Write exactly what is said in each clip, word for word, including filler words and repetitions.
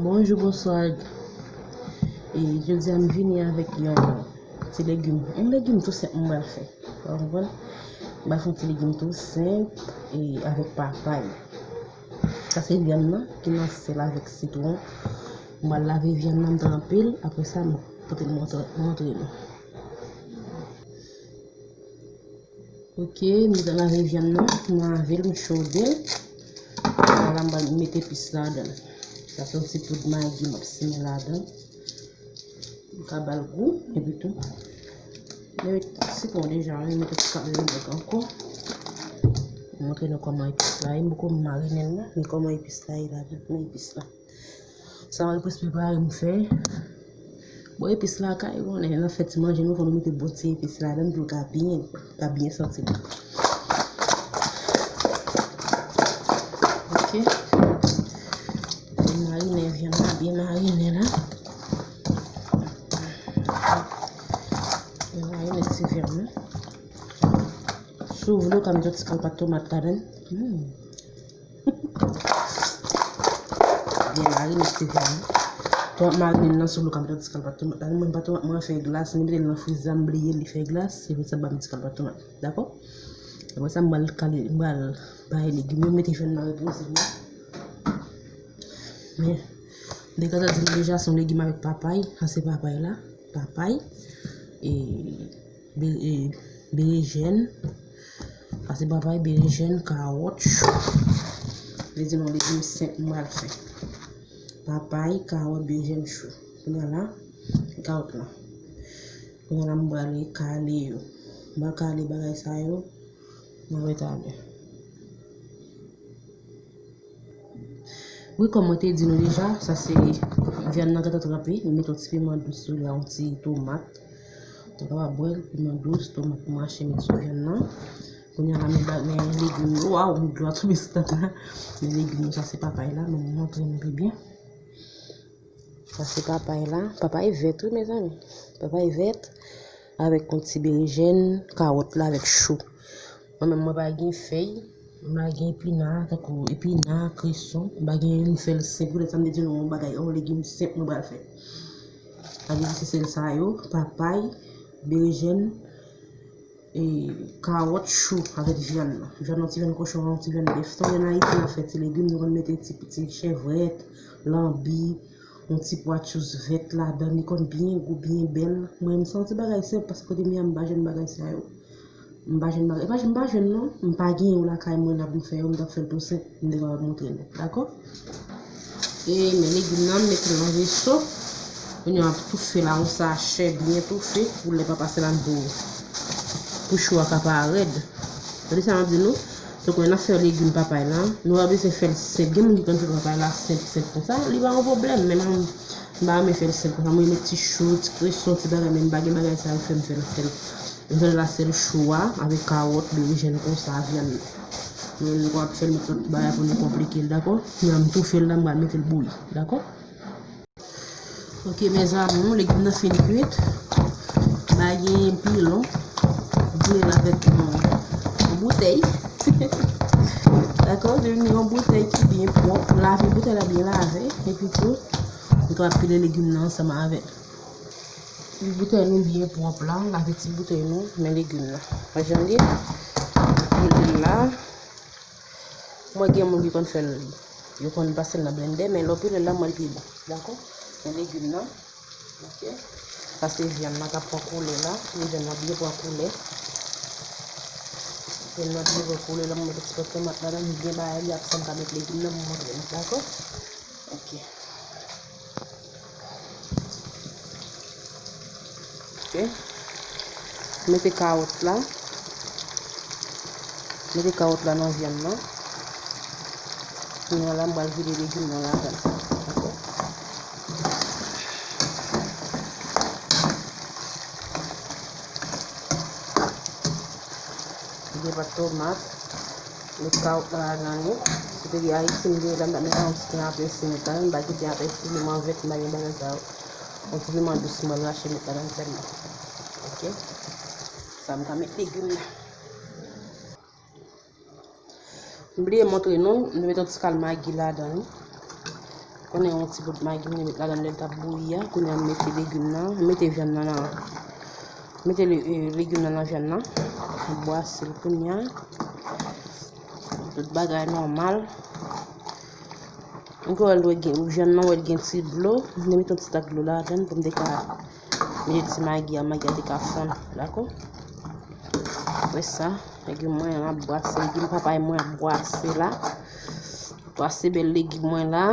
Bonjou, bonswa. E jodi a m vini avèk yon ti legim. Yon legim tou senp mwen pral fè. Ou konprann? M pral fè yon ti legim tou senp e avèk papay. Sa se vyann nan ki nan sèl avèk sitwon. M pral lave vyann nan, m tranpe l. Apre sa, m pote l montre, montre nou. Ok, m te lave vyann nan, m lave l, m chode l. Kounye a la, m pral mete epis ladan l. Sa se yon ti poud magi m ap simen ladan. M ka ba l gou, epi tou. Mwen met sitwon deja, mwen met yon ti kap vennèg ankò. Mwen montre nou kòman epis la ye, m poko marinen l non, men kòman epis la ye ladan, men epis la. Sa mwen prèske prepare m fè. Bon, epis la kay, konnen nan fè ti manje, nou fò nou mete bon ti epis ladan l pou l ka byen, ka byen santi l. Ok. Mwen marinen vyann nan, byen marinen la. Mwen marinen ti vyann nan. Si w vle, w ka mete yon ti kalpat tomat ladan l. Hmm. Byen marinen ti vyann nan. Tomat marinen nan, si w vle, w ka mete yon ti kalpat tomat ladan l. Mwen pa tomat mwen fè glas, m mete l nan friz la, m bliye li fè glas, se pou sa m pa met ti kalpat tomat. Dakò? Apre sa, m pral kale, m pral bay legim yo, mete vyann nan repoze wi. Men, m te gentan di nou deja, se yon legim avèk papay. Sa se papay la. Papay. E, be-, e, berejèn. Sa se papay, berejèn, kawòt, chou. Vle di nou legim senp m pral fè. Papay, kawòt, berejèn, chou. Kounye a la, kawòt la. Kounye a la, m pral kale yo. M pral kale bagay sa yo. Mwen wè talè. Wi, kòm mwen te di nou deja, sa se vyann nan gentan tranpe. M met yon ti piman dous sou li, yon ti tomat. Ou kapab bwè l, piman dous, tomat mache met sou vyann nan. Kounye a la, men ba-, men legim yo, waw, dlo a tonbe sou tèt la. Men legim yo, sa se papay la, men m montre nou pi byen. Sa se papay la. Papay vèt wi, mezanmi. Papay vèt avèk yon ti berejèn, kawòt la avèk chou. Mwen menm, mwen pa gen fèy, mwen pa gen epina, tankou epina, kreson, mwen pa gen, m fè l senp. Poutèt sa m te di nou yon bagay, yon legim senp mwen pral fè. Sa vle di se sèl sa yo, papay, berejèn, e, kawòt, chou avèk vyann nan. Vyann nan, ti vyann kochon an, ti vyann bèf. Tankou an Ayiti, n ap fè ti legim, nou konn mete ti, ti chèvrèt, lanbi, yon ti pwa tchous vèt ladan, li konn byen gou, byen bèl. Mwen, m santi bagay senp, paske kote m ye a, m pa jwenn bagay sa yo. M pa jwenn bagay, m pa jwenn, m pa jwenn non, m pa gen yo lakay mwen la pou m fè yo, m t ap fè l tou senp, m te kapab montre nou. Dakò? E men legim nan, m mete l nan veso. Kounye a m ap toufe la, yon sachè byen toufe, pou lè pa pase la pou, pou chou a ka pa rèd. Tande sa m ap di nou? Donk, lè n ap fè legim papay la, nou pa bezwen fè l senp. Gen moun ki konn fè papay la senp, senp konsa, li pa yon pwoblèm, men mwen, m pa renmen fè l senp konsa. Mwen, met ti chou, ti kreson, ti bagay, men m pa gen bagay sa yo fè m fè l, fè l. M fè l la sèl chou a, avèk kawòt, berejèn konsa, vyann nan. Men nou konn ap fè l met lòt bagay pou nou konplike l, dakò? Men m toufe l la, m pral mete l bouyi, dakò? Ok, mes amours, legim nan fin kwit. M pa gen pilon. M boule l avèk yon, yon boutèy. Dakò? Se yon boutèy ki byen pwòp. Lave boutèy la byen lave. Epi tou, nou kapab pile legim nan ansanm avè l. Boutèy nou byen pwòp la, lave ti boutèy nou, men legim nan. Wè jan l ye? Pile l la. Mwen gen moun ki konn fè l, yo konn pase l nan blendè, men lè w pile l la, mwen l pi bon. Dakò? Men legim nan. Ok. Sa se vyann nan k ap pran koulè la. Vyann nan byen pran koulè. Vyann nan byen pran koulè la, mwen mete ti pòt tomat ladan, m byen bay li, apre sa m ka met legim nan pou m montre nou. Dakò? Ok. Ok. Mete kawòt la. Mete kawòt la nan vyann nan. Kounye a la, m pral vide legim nan ladan l. Dakò? Vide pat tomat. Met kawòt la ladan li. Si te gen Ayiti, m gen la, m t ap met yon ti ten apèsi met ladan, m pa gen ten apèsi, piman vèt, m pa gen bagay sa yo. Yon ti piman dous, m pral rache met ladan sèlman. Ok? Sa m ka met legim nan. M bliye montre nou, nou met yon ti kal magi ladan li. Konnen yon ti bout magi m te met ladan lè l t ap bouyi a. Kounye a m mete legim nan, m mete vyann nan nan, m mete le, e, legim nan nan vyann nan. M bwase l kounye a. Tout bagay nòmal. M kwè l dwe gen, vyann nan wè l gen ti dlo. M te mete yon ti tak dlo ladan l pou m te ka mete ti magi a, magi a te ka fonn, dakò? Apre sa, legim mwen an ap bwase, legim papay mwen ap bwase la. Bwase bèl legim mwen la.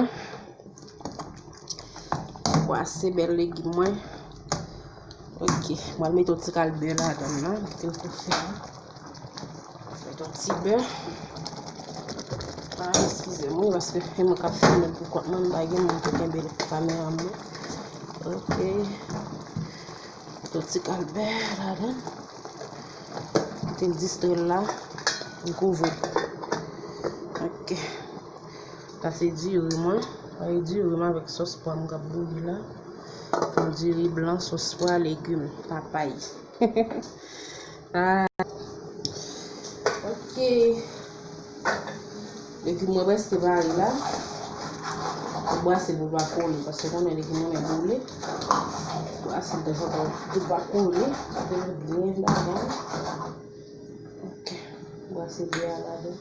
Bwase bèl legim mwen. Ok, mwen al mete yon ti kal bè ladan l la, kite l tou fè. Mete yon ti bè. Ah, eskize m, wi, paske se mwen k ap filme pou kont mwen, m pa gen moun pou kenbe kamera m nan. Ok. Mete yon ti kal bè ladan l. Kite l distre l la. M kouvri l. Ok. Sa se diri mwen. Sa se diri mwen avèk sòs pwa m k ap bouyi la. Yon diri blan, sòs pwa, legim, papay. Ah. Ok. Legim mwen prèske pare la. Mwen bwase l pou l pa kole, paske konnen legim mwen renmen boule. Bwase l tanzantan pou l pa kole. Pou l byen ladan. Ok. Bwase bè a ladan.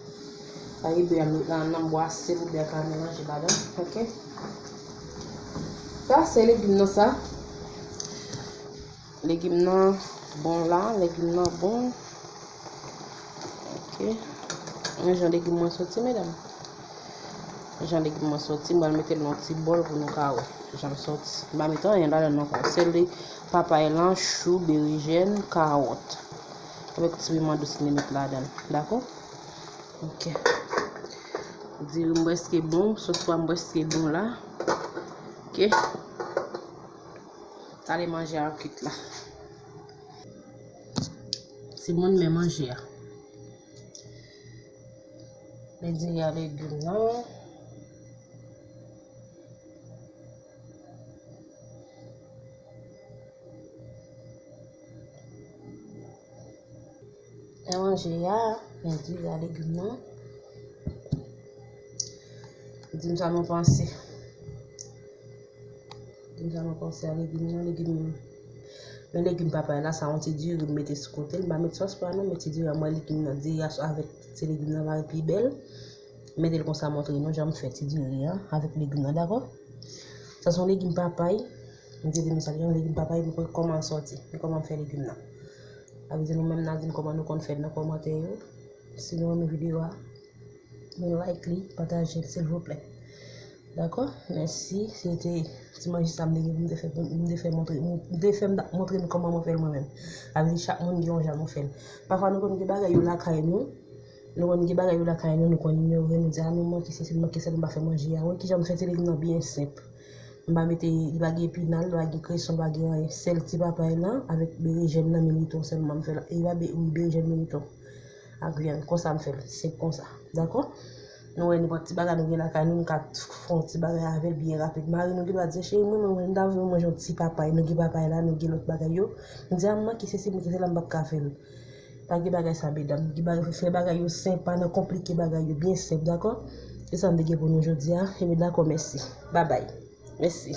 Sa e bè a m met nan, nan bwase l oubyen ka melanje ladan. Ok. Sa se legim nan sa. Legim nan bon la, legim nan bon. Ok. Men jan legim mwen soti, medam. Men jan legim mwen soti, mwen al mete l nan ti bòl pou nou ka wè jan l soti. M pa mete anyen ladan l ankò. Sèl li papay lan, chou, berejèn, kawòt. Avèk ti piman dous li met ladan l. Dakò? Ok. Diri m prèske bon, sòs pwa m prèske bon la. Ok. Talè manje a kwit la. Timoun, men manje a. Men diri a, legim nan. Nan manje a, men diri a, legim nan. Di m sa nou panse. Di m sa nou panse a legim nan, legim. Men legim papay la, sa yon ti diri m mete sou kote l. M pa met sòs pwa non, men ti diri a, mwen legim nan, diri a avèk ti legim nan va pi bèl. Mete l konsa, montre nou jan m fè ti diri an avèk legim nan, dakò? Sa se yon legim papay. M te di nou sa, yon legim papay, nou konn kòman l sòti, nou kòman m fè legim nan. Sa vle di nou menm n a di m kòman nou konn fè l nan kòmantè yo. Si nou renmen videyo a, nou like li, pataje l, silvouplè. Dakò? Mèsi. Se te ti manje sa m te gen pou m te fè, pou m te fè montre, m te fè m t ap montre nou kòman mwen fè l mwen menm. Sa vle di chak moun gen yon jan nou fè l. Pafwa nou konn gen bagay yo lakay nou, nou konn gen bagay yo lakay nou, nou konn inyore, nou di, "A, nou manke sesi, nou manke sela, nou pa fè manje a." Wè kijan m fè ti legim nan byen senp. M pa mete, li pa gen epinal, li pa gen kreson, li pa gen anyen. Sèl ti papay lan avèk berejèn nan, militon sèlman m fè la. E li pa be-, wi, berejèn militon. Ak vyann. Konsa m fè l. Senp konsa. Dakò? Nou wè nenpòt ti bagay nou gen lakay nou, nou ka fè yon ti bagay avè l byen rapid. Mari nou gen dwa di, "Cheri, mwen, mwen, mwen, m ta vle manje yon ti papay." Nou gen papay la, nou gen lòt bagay yo. M di, "A, m manke sesi, m manke sela, m p ap ka fè l." Pa gen bagay sa, medam. Gen bagay, fè bagay yo senp, pa nan konplike bagay yo, byen senp, dakò? Se sa m te gen pou nou jodi a. Ebyen, dakò, mèsi. Babay. Mèsi.